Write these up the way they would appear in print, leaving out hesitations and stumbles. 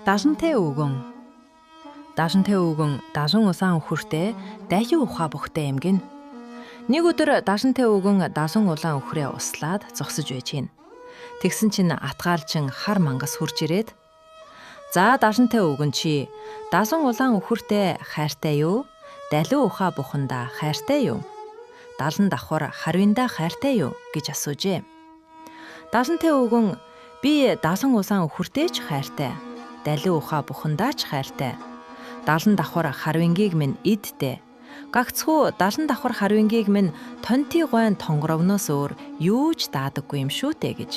Далантай өвгөн. Далантай өвгөн далан улаан үхэртэй далиу ухаа бүхтэй юм гин. Нэг өдөр далантай өвгөн далан улаан үхрээ услаад зогсож байж гин. Тэгсэн чинь атгаалжин хар мангас хурж ирээд "За далантай өвгөн чи далан улаан үхэртэй хайртай юу? Далиу ухаа бухандаа хайртай юу? Далан давхар харвиндаа хайртай юу?" гэж асуужээ. Далантай өвгөн "Би далан улаан үхэртэй ч хайртай. Далиу ухаа бухандаа ч хайртай. Далан давхар харвингийг минь иддэ. Гагцхүү далан давхар харвингийг минь тонти гойн тонгоровноос өөр юу ч даадаггүй юм шүү дээ" гэж.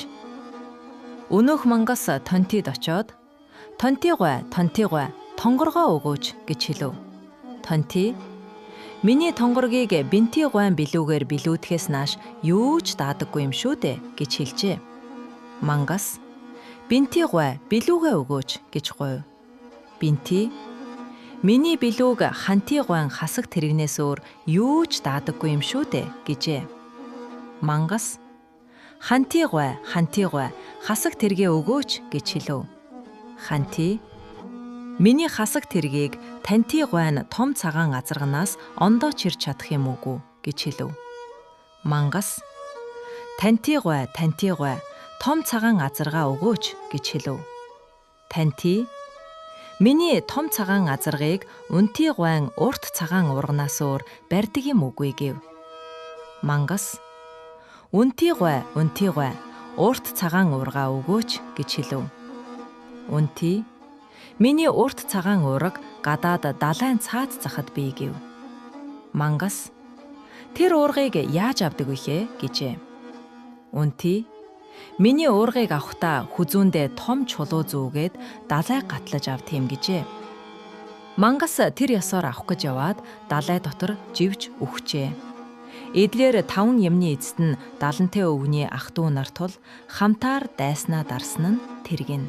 Өнөөх мангас тонтид очоод "Тонти гой, тонти гой, тонгоргоо өгөөч" гэж хэлв. Тонти "Миний тонгоргийг бинти гойн билүүгээр билүүдэхээс нааш юу ч даадаггүй юм шүү дээ" гэж хэлжээ. Мангас "Бинти гой, билүүгээ өгөөч" гэж гуйв. Бинти "Миний билүүг ханти гойн хасаг тэрэгнээс өөр юу ч даадаггүй юм шүү дээ" гэжээ. Мангас "Ханти гой, ханти гой, хасаг тэргээ өгөөч" гэж хэлв. Ханти "Миний хасаг тэргийг танти гойн том цагаан азарганаас ондоо чирч чадах юм үгүй" гэж хэлв. Мангас "Танти гой, танти гой, том цагаан азаргаа өгөөч" гэж хэлв. Танти "Миний том цагаан азаргыг унти гуайн урт цагаан урганаас өөр барьдаг юм үгүй" гэв. Мангас "Унти гуай, унти гуай, урт цагаан уургаа өгөөч" гэж хэлв. Унти "Миний урт цагаан уурга гадаад далайн цаад захад бий" гэв. Мангас "Тэр уургыг яаж авдаг вэ хэ?" гэжээ. Унти "Миний уургыг авахдаа хүзүүндээ том чулуу зүүгээд далайг гатлаж авд юм" гэжээ. Мангас тэр ёсоор авах гэж яваад далай дотор живж үхжээ. Эдгээр таван юмны эцэст нь далантай өвгөний ах дүү нар тул хамтаар дайснаа дарсан нь тэр гин.